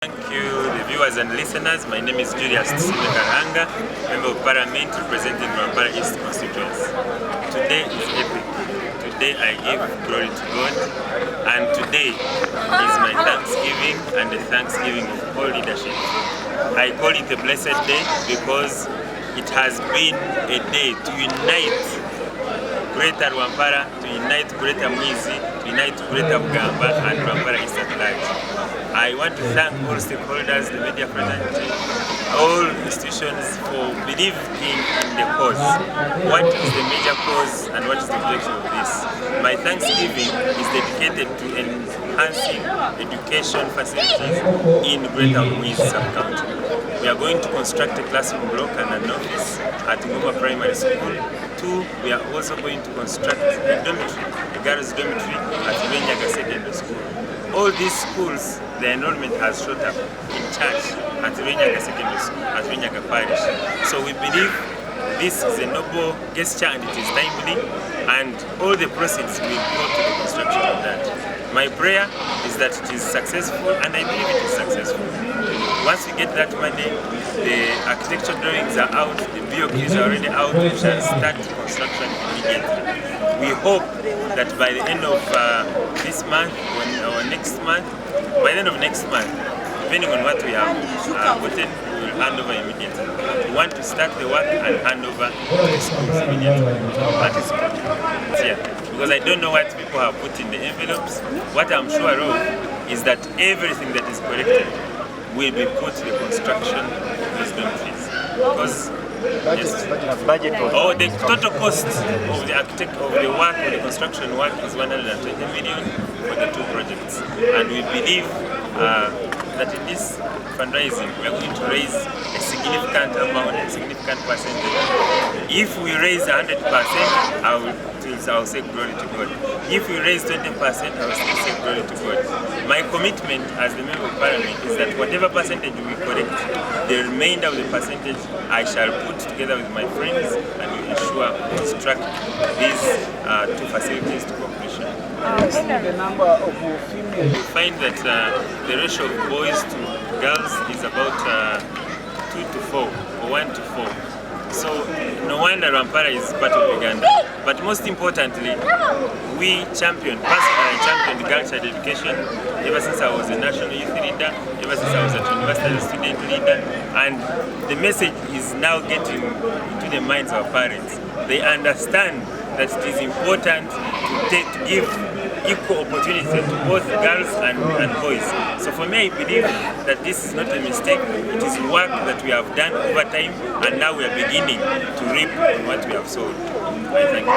Thank you, the viewers and listeners. My name is Julius Tusiime Karuhanga, Member of Parliament representing Rwampara East constituency. Today is epic. Today I give glory to God, and today is my thanksgiving and the thanksgiving of all leadership. I call it a blessed day because it has been a day to unite Greater Rwampara, to unite Greater Mwizi, to unite Greater Bugamba and Rwampara East at large. I want to thank all stakeholders, the media fraternity, all institutions for believing in the cause. What is the major cause and what is the objective of this? My thanksgiving is dedicated to enhancing education facilities in Greater Mwizi sub-county. We are going to construct a classroom block and an office at Ngoma Primary School. Two, we are also going to construct a dormitory, a girls' dormitory at Lwenyaga Secondary School. All these schools, the enrollment has shot up in church at Lwenyaga Secondary School, at Lwenyaga Parish. So we believe this is a noble gesture and it is timely, and all the proceeds will go to the construction of that. My prayer is that it is successful, and I believe it is successful. Once we get that money, the architecture drawings are out, the BOQs are already out, we shall start construction immediately. We hope that by the end of this month or next month, by the end of next month, depending on what we have gotten, we will hand over immediately. We want to start the work and hand over to the schools immediately. That is good. Yeah. Because I don't know what people have put in the envelopes. What I'm sure of is that everything that is collected will be put to the construction of these dormitories. Because yes. Budget was Oh, the total cost of the architect of the work of the construction work is 120 million for the two projects, and we believe that in this fundraising we are going to raise a significant amount, a significant percentage. If we raise 100%, I will say glory to God. If we raise 20%, I will still say glory to God. My commitment as the Member of Parliament is that whatever percentage we collect, the remainder of the percentage I shall put together with my friends and we ensure we construct these two facilities to completion. The number of females. We find that the ratio of boys to girls is about 2 to 4 or 1 to 4. So no wonder Rwampara is part of Uganda. But most importantly, we champion, personally I championed girl child education ever since I was a national youth leader, ever since I was at university as a student leader, and the message is now getting into the minds of parents. They understand that it is important to give equal opportunity to both girls and boys. So for me, I believe that this is not a mistake. It is work that we have done over time, and now we are beginning to reap on what we have sowed. I thank you.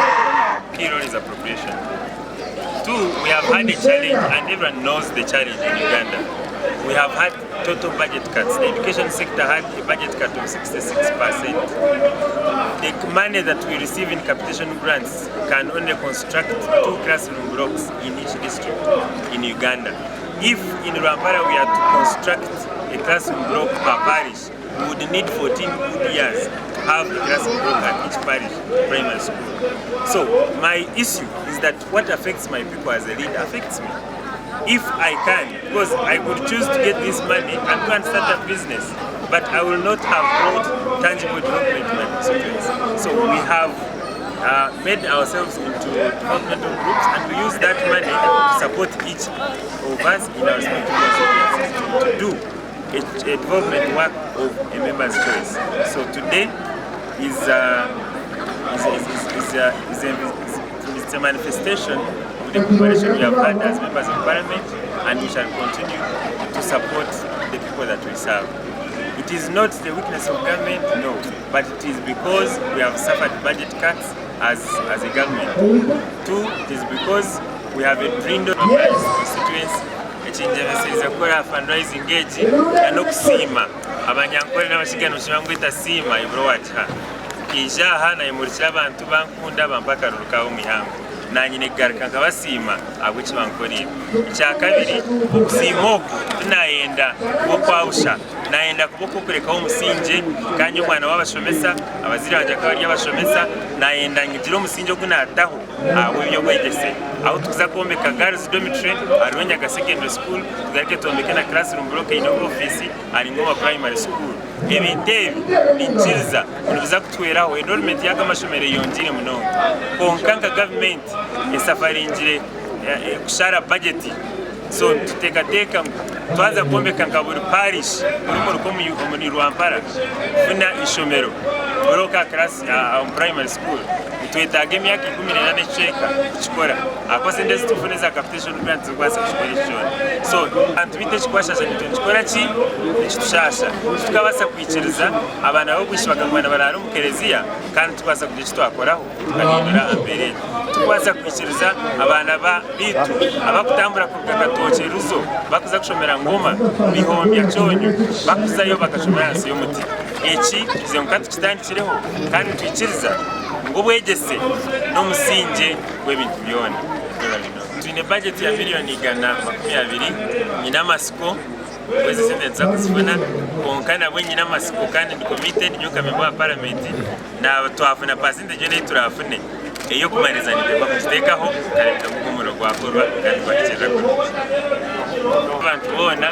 Key role is appropriation. Two, we have had a challenge, and everyone knows the challenge in Uganda. We have had total budget cuts. The education sector had a budget cut of 66%. The money that we receive in capitation grants can only construct 2 classroom blocks in each district in Uganda. If in Rwampara we are to construct a classroom block per parish, we would need 14 good years to have a classroom block at each parish primary school. So my issue is that what affects my people as a leader affects me. If I can, because I could choose to get this money and go and start a business, but I will not have brought tangible development to my constituency. So we have made ourselves into developmental groups, and we use that money to support each of us in our respective constituencies to do a development work of a member's choice. So today is a manifestation of the cooperation we have had as members of parliament, and we shall continue to support the people that we serve. It is not the weakness of government, no, but it is because we have suffered budget cuts as a government. Two, it is because we have a dwindle of constituents. Ekinjemeserize kukora fundraising egi n'okusiima abanyankore n'abashiga nibangweta siima iburo wakiha nkiija aha nayimurikira abantu bankunda bampa akaruru kaabo omu ihanga nanyine kugaruka nkabasiima ahabw'eki bankoreire. Ekyakabiri, okusiima oku tinayenda okwabusha. Nayenda kuba okw'okurekaho omusingye kandi omwana w'abashomesa, abazaire bangye bakaba bari abashomesa, nayenda ngire omusingye ogu naataho ahabw'eby'obwegyese. Ahu turikuza kwombeka Girls Dormitory ahari Rwenyaga Secondary School, tugaruke twombeke na classroom block eine ofiisi ahari Ngoma Primary School. Ebintu ebi niinyikiriza ngu nibiza kutuhweraho enrollment y'aga amashomero eyongyeire munonga. Kwonka nka gavumenti esafaringire kushara bajeti so nituteekateeka ngu twaza kwombeka nka buri parish buri muruka omuri Rwampara kufuna ishomero block aha class omu primary school nitwetaaga emyaka 14 n'ekicweka kukikora ahakuba sente ezi turikufuna eza capitation grant tizirikubaasa kukikora eki kyona. So abantu beitu ekikubaashaasha naitwe nikikora ki? Nikitushaasha. Titukabaasa kwikiriza abaana b'obwishiki bakaguma nibaraara omu kereziya kandi titukubaasa kugira eki twakoraho tukahindura aha mbeera egi. Titukubaasa kwikiriza abaana baitu abakutambura kuruga Katookye Ruzo bakuza kushomera Ngoma, Bihombya, Kyonyo bakuzayo bakashomera ahansi y'omuti. Eki tugize ngu katukitandikireho kandi nitwikiriza ngu obwegyese n'omusingye gw'ebintu byona. Twine bajeti ya miriyoni 120, nyine amatsiko ngu ezi sente nituza kuzifuna kwonka nabwe nyine amatsiko kandi ndi committed nyowe nka memba wa paramenti naaba twafuna percentage yoona ei turaafune ey'okumaririza nituteekwa kugiteekaho tukareebeka ngu omurimo gwakorwa kandi gwahikirira kurungi. Abantu boona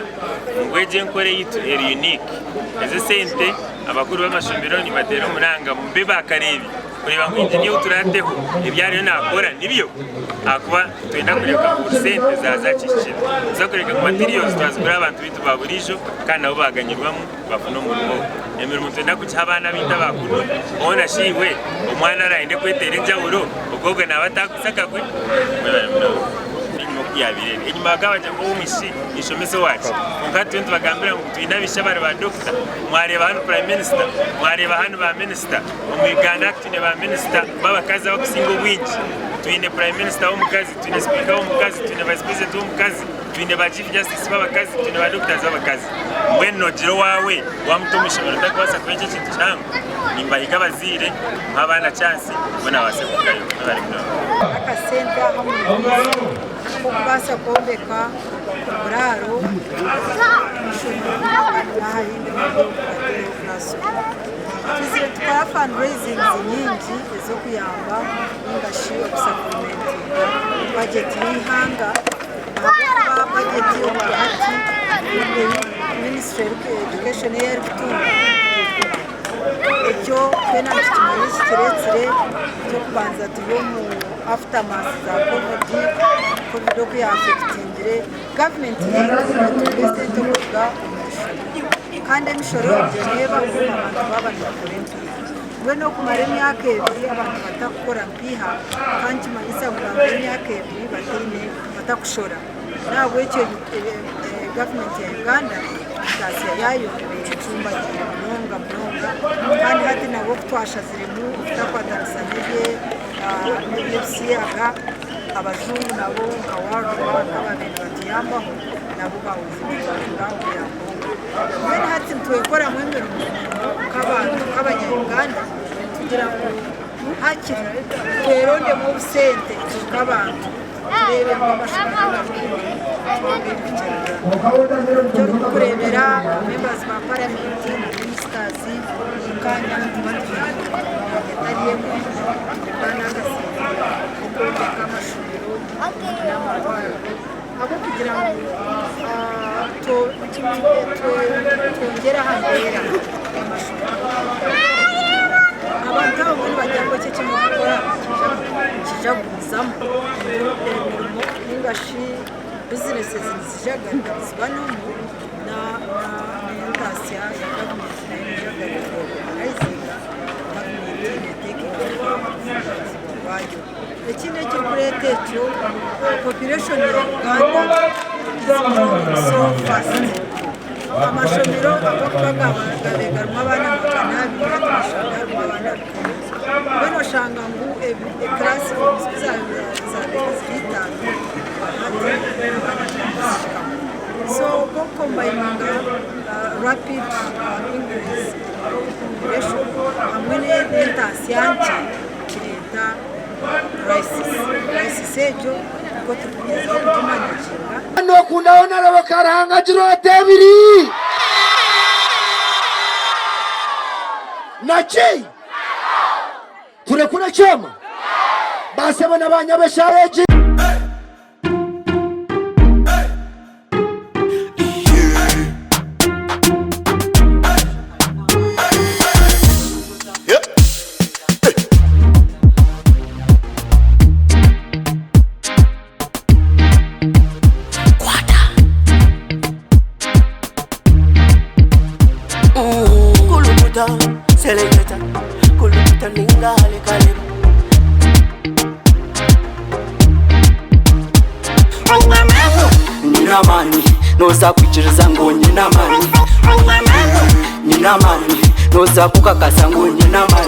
ngu egi enkora eyaitu eri unique, ezi esente abakuru b'amashomero nibateera omuranga mube baakareebi kureeba ngu engineer ou turaateho ebi ariyo naakora nibyo ahakuba nitwenda kureeba ngu buri sente zaaza aha kihikire. Nituza kureeba ngu materials twazigura aha bantu baitu ba buriijo kandi nabo baaganyirwamu bafuna omurimo ogu. Emirimo nitwenda kugiha abaana baitu aba kunu hoona shi iwe omwana araayende kweteera enjawulo ogwo ogwo naaba ataagwisa akagwe? Mwebare munonga. Enyima oku yaabaire eri. Enyima bakaba bagira ngu ow'omwishiki nishomesa owaaki? Kwonka hati itwe nitubagambira ngu twine abaishiki abari ba dokita. Mwareeba hanu Prime Minister, mwareeba hanu ba minisita. Omu Uganda twine ba minisita b'abakazi abakusinga obwingi. Twine Prime Minister w'omukazi, twine Sipiika w'omukazi, twine Vice President w'omukazi, twine ba Chief Justice b'abakazi, twine ba Doctors b'abakazi. Mbwenu noogira owaawe waamuta omu ishomero otarikubaasa kuba ekyo ekintu kihango? Nimbahiga abazaire muhe abaana chance boona babaase kurugayo. Mwebare munonga. Akasente aha omu k'okubaasa kwombeka oburaaro omu ishomero n'aha rindi naryo bateho classroom. Twizire tukora fundraisings nyingi ez'okuyamba ninga shi okusapulimentinga bajeti y'eihanga ahabw'okuba bajeti obwahati minisitule y'education ei erikutunga terikumara. Ekyo twena nitukimanya ekikireetsire eky'okubanza turi omu aftermath za covid, covid oku yaafekitingire gavumenti yaitu neetunga esente kuruga omu mishoro kandi emishoro egyo neebaho abantu baaba nibakora empiiha. Mbwenu okumara emyaka ebiri abantu batakukora mpiiha ka nikimanyisa ngu baamara emyaka ebiri bataine batakushora. N'ahabw'ekyo gavumenti ya Uganda entaasya yaayo ebaire ecumbagiire munonga munonga kandi hati nabwo ku twashaziremu okutakwatanisa n'eby'ebisiyaga abajungu nabo nka World Bank ababaire nibatuyambaho nabo baahuriire nibanga obuyambi obwo. Mbwenu hati nitwekoramu emirimo nk'abantu nk'abanya Uganda kugira ngu hakiri twerondemu obusente itwe nk'abantu. Tureebe ngu amashomero gari Nikyo orikureebera members ba paramenti na ministers omu kaanya nituba turi omu myanya etari emwe kuba n'akasente k'okwombeka amashomero n'amarwariro ahabw'okugira ngu twongyere aha mbeera y'amashomero. Abantu abamwe nibagira ngu eki eki murikukora nikiija kugumizamu emirimo ninga shi bizinesi niziija kugaruka niziba nomu n'entaasya ya gavumenti nayo neija kugaruka neeyoroganayizinga gavumenti neetekinga obuvunanizibwa bwayo. Ekindi ekirikureeta ekyo population ya Uganda is growing so fast. Amashomero agarikuba gabaire garimu abaana 200 hati noshanga harimu abaana 1000. Mbwenu oshanga ngu classrooms ku zabaire ziri itaano hati abaana tibakuzihikamu. So ku okukombayininga rapid increase of population hamwe n'entaasya nkye kireeta crisis. Crisis egyo nikwo turikugyezaho kugimanaginga. Nokunda Honarebo Karuhanga agira ota ebiri? ki? Turekure ekyoma? Baasebo na baanyabo eshaara egi. Kulukuta, seleketa, kulukuta ninga halekaleba. Nyine amaani, noza kwikiriza ngu nyine amaani. Nyine amaani, noza kukakasa ngu nyine amaani.